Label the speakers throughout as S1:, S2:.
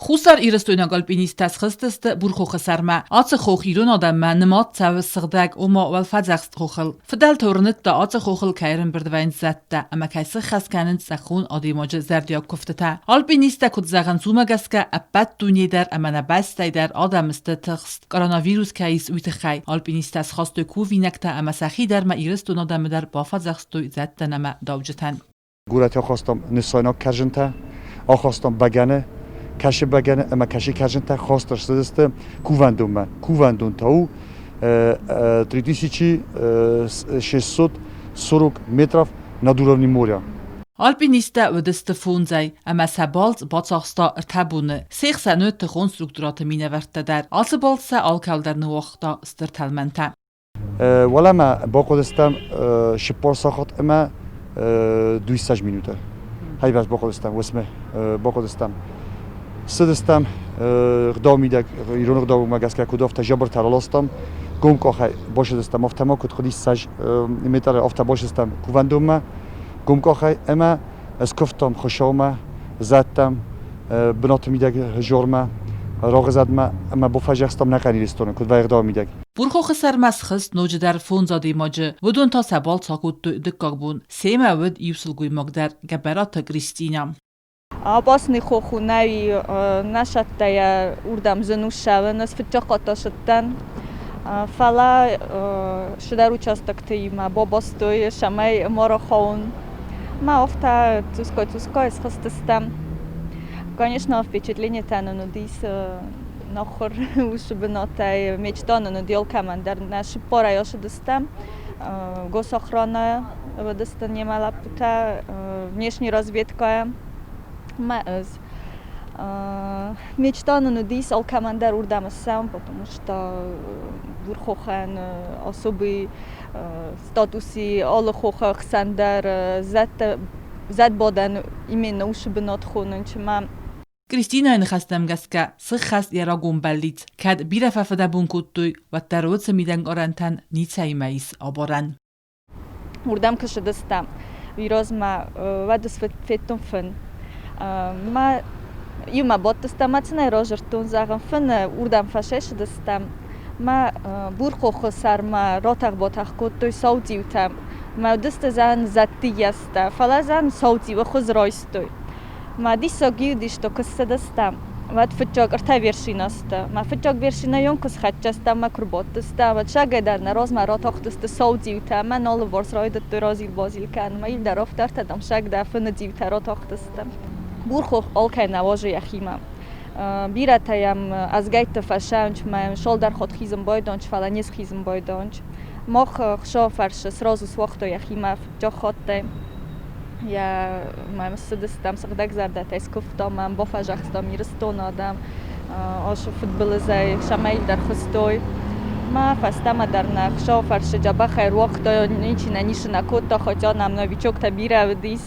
S1: Хуссар Ирыстойнаг альпинисттӕ схызтысты Бурхохы сӕрмӕ. Ацы хох ирон адӕммӕ нымад цӕуы сыгъдӕг, ома уӕлфӕдзӕхст хохыл. Фыдӕлтӕ уырныдта, ацы хохыл кӕй ӕрӕмбырд вӕййынц зӕдтӕ ӕмӕ кӕй сыххӕст кӕнынц зӕххон адӕймаджы зӕрдиаг куывтытӕ. Альпинисттӕ куыд зӕгъынц, уымӕ гӕсгӕ ӕппӕт дуне дӕр ӕмӕ нӕ бӕстӕйы дӕр адӕм сты тыхст, коронавирус кӕй ис, уый тыххӕй. Альпинисттӕ схастой кувинӕгтӕ ӕмӕ сӕхи дӕр ма Ирыстоны адӕмы дӕр бафӕдзӕхстой зӕдтӕн ӕмӕ дауджытӕн.
S2: Горӕты ахастам нысайнаг кӕрдзынтӕ, ахастам бӕгӕны, кӕсы бӕгӕны ӕмӕ кӕсы кӕрдзынтӕ хаст ӕрцыдысты кувӕндонмӕ. Кувӕндон та у 3640 метров над уровнем моря.
S1: Альпинисттӕ уыдысты фондзӕй, ӕмӕ сӕ балц бацахста ӕртӕ боны. Се хсӕн уыд тыхон структурӕты минӕвӕрттӕ дӕр. Ацы балц сӕ алкӕуыл дӕр ныууагъта стыр тӕлмӕнтӕ.
S2: Уӕлӕмӕ бахъуыдыстӕм 40 сахат ӕмӕ 200 минуты. Хайбӕрц бахъуыдыстӕм, уысмы бахъуыдыстӕм. Цыдыстӕм гъдау мидӕг, ирон ӕгъдаумӕ гӕсгӕ куыд афтӕ жабыртӕ раластам, гом къахӕй бацыдыстӕм, афтӕ ма куыд хъуыди 20 метры, афтӕ бацыдыстӕм кувӕндонмӕ гом къахӕй ӕмӕ скуывтам Хуыцаумӕ, зӕдтӕм, бынаты мидӕг жормӕ, рагъызӕдмӕ ӕмӕ бафӕдзӕхстам нӕ хъӕн Ирыстоны, куыд ӕгъдауы мидӕг.
S1: Бурхохы сӕрмӕ схызт ноджыдӕр фондз адӕймаджы. Уыдон та сӕ балц акодтой дыккаг бон. Семӕ уыд иу сылгоймаг дӕр, Гӕбӕраты Кристинӕ.
S3: Опасный хох у нӕуи нӕ сӕттӕйӕ уырдӕм зын у ссӕуын. Ӕз фыццаг сыдтӕн, фӕлӕ цыдӕр участоктимӕ бабастой, цӕмӕй ма рахауын. Мӕ афтӕ цъусгай-цъусгай схызтыстӕм. Конечно, впечатление-тӕ нын уыдис нахуыр уыцы бынатӕй. Мечта нын уыди алкӕмӕн дӕр. Нӕ цыппарӕй ацыдыстӕм. Госохрана уыдысты немӕ лӕппутӕ, внешний разведкӕйӕ. Мӕ ӕз. Мечта нын уыдис алкӕмӕн дӕр уырдӕм ссӕуын, потому что Бурхохӕн особый статуси алы хохы хсӕн дӕр зӕдбадӕн именно уыцы бынат хонынц ӕмӕ
S1: Кристинӕйы ныхӕстӕм гӕсгӕ, сыххӕст йӕ рагон бӕллиц. Кӕд бирӕ фӕфыдӕбон кодтой, уӕддӕр уыцы мидӕнкъарӕнтӕн ницӕимӕ ис абарӕн.
S3: Уырдӕм куы ссыдыстӕм, уый размӕ уӕд федтон фын. Мӕ иумӕ бадтыстӕм ӕмӕ сын ӕй радзырдтон, зӕгъын, фыны уырдӕм фӕсӕсыдыстӕм. Мӕ бурхохы сӕрмӕ ратӕх-батӕх кодтой сауцъиутӕ. Мӕ уыдысты зӕгъын зӕдты йӕстӕ, фӕлӕ зӕгъын сауцъиуы хуыз райстой. Мӕ диссаг уыдис, куы ссыдыстӕм, уӕд фыццаг ӕртӕ вершина сты. Мӕ фыццаг вершинӕйон куы схӕццӕ стӕм ӕмӕ куы рбадтыстӕм, уӕд сагӕй дӕр нӕ размӕ ратахтысты сауцъиутӕ ӕмӕ нӕ алыварс райдыдтой разил-базил кӕнын. Мӕ иу дӕр афтӕ ӕртӕ дам саг дӕ фыны цъиутӕ ратахтысты. Бурхох алкӕй нӕ уарзы йӕхимӕ. Бирӕтӕ йӕм ӕзгӕйтты фӕсӕнч, мӕ шолдӕр хот хизын байдонч, фӕлӕ не схизын байдонч. Мах хсӕв фӕрсы сразу суагътой йӕхимӕ фыццаг хаттӕй. Йӕ мӕм ссыдыстӕм сыгъдӕгзӕрдӕтӕй скуывтам, мӕм бафӕдзӕхстам Ирыстоны адӕм ацы фыдбылызӕй цӕмӕйдӕр хызтой. Мӕ фӕстӕмӕ дӕр нӕ хсӕв фӕрсы дзӕбӕхӕй руагътой, ничи нӕ ницы нӕ кодта, хотя нӕм новичоктӕ бирӕ уыдис.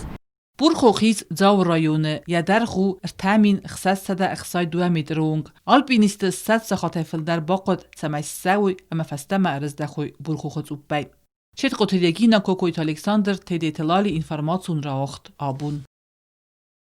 S1: Бурхохис Дзауы районы, йӕ дӕргъ у 3662 метры онг. Альпинистты 20 сахатӕй фылдӕр бахъуыд, цӕмӕй ссӕуой ӕмӕ фӕстӕмӕ ӕрыздӕхой Бурхохы цъуппӕй. Четкъоты Регина, Кокойты Александр, Тедеты Лали информацион рауагъд абон.